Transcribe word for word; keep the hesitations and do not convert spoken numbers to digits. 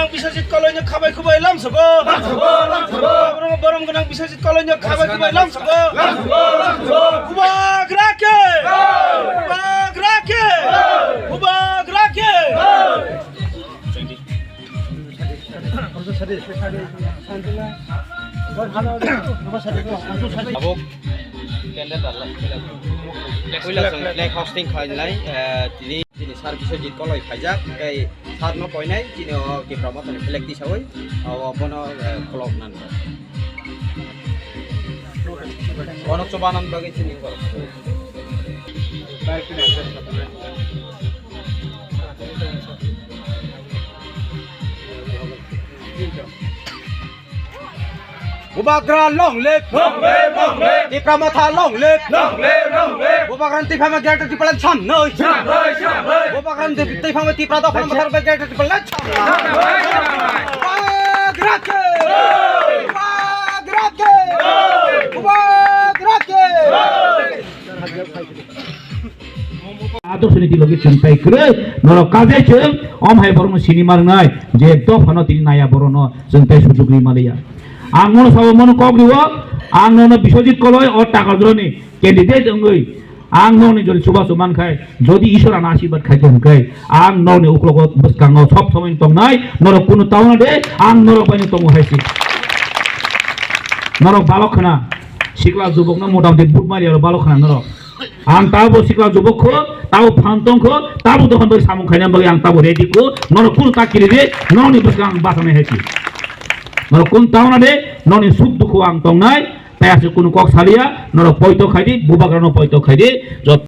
gwnang Biswajit Koloino khabai khubai lamsogo. Borom, borom gwnang Biswajit Koloino khabai khubai lamsogo. Bubagra khe! Bubagra khe! Bubagra khe! Abo candidate rok puila chwng flag hosting khlainai, eh, tini, tini sir Biswajit Koloi phaijak, tei sir no koinai, tini o Tipra Motha ni flag tisawi, o bono, eh, khulok nani. Bono chubanan bagwi tini. Bubagra long live! Long live, long live! Tipra Motha long live! Long live, long live! Bubagra ni twi phangma Greater Tipraland samnoi! Samnoi, samnoi! Bubagra ni twi phangma Tipra Dopha Motha Greater Tipraland samnoi! Bubagra khe! Bubagra khe! Bubagra khe! Adok sini tilo ki chwng tai kwrwi, norok kajai chwng, om hai borokno sini marnai, je dophano tini naya borokno chwng tai sujuk ri maliya. Ang mono sabo mono kok riwo, ang nono Biswajit Koloi o Takarjurani candidate wngwi, ang nokni jodi chubachu mankhai, jodi Ishwar ano ashirbad khaikha hwnkhe, ang nokni uklogo bwskango sob somoi tongnai, norok kunu tauna de, ang norok baino tongo hai si. Norok balok khna, sikla jubokno motamoti but mari aro balok khna norok. Ang tabo sikla jubok kho, tabo phan tong kho, tabo dokan bai samung khaina bagwi ang tabo ready kho, norok kunu ta kiri de, nokni bwskango ang bachanai hai si. Norok kun tauna de, nokni suk dukhu ang tongnai, tei aswk kunu kok saliya, norok poito khai di, bubagrano poito khai di, jot